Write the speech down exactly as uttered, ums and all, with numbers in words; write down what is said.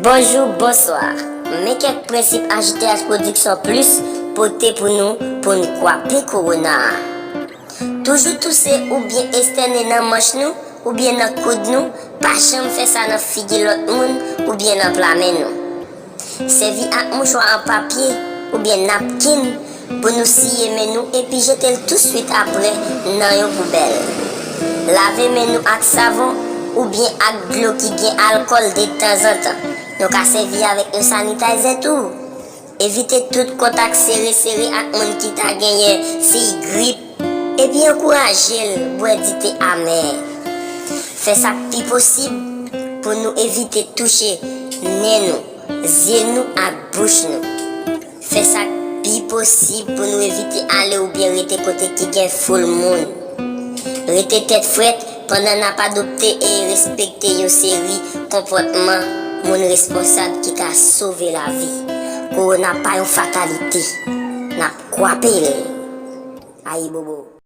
Bonjou, bonswa. Men kèk prensip H T H Production Plus pote pou nou pou n kwape kowona a. Toujou touse oubyen estène nan manch nou oubyen nan koud nou, pa janm fè sa nan figi lòt moun oubyen nan pla men nou. Sèvi ak mouchwa an papye oubyen napkin pou nou siye men nou epi jete l touswit apre nan yon poubèl. Lave men nou ak savon oubyen ak dlo ki gen alkòl detanzantan. Nou ka sèvi avèk yon sanitayzè tou. Evite tout kontak sere sere ak moun ki ta genyen siy grip, epi ankouraje l bwè dite amè. Fè sa k pi posib pou nou evite touche nen nou, zye nou ak bouch nou. Fè sa k pi posib pou nou evite ale oubyen rete kote ki gen foul moun. Rete tèt frèt pandan n ap adopte e respekte yon seri konpòtman moun responsab ki ka sove lavi. Kowona pa yon fatalite. N ap kwape l. Ayibobo.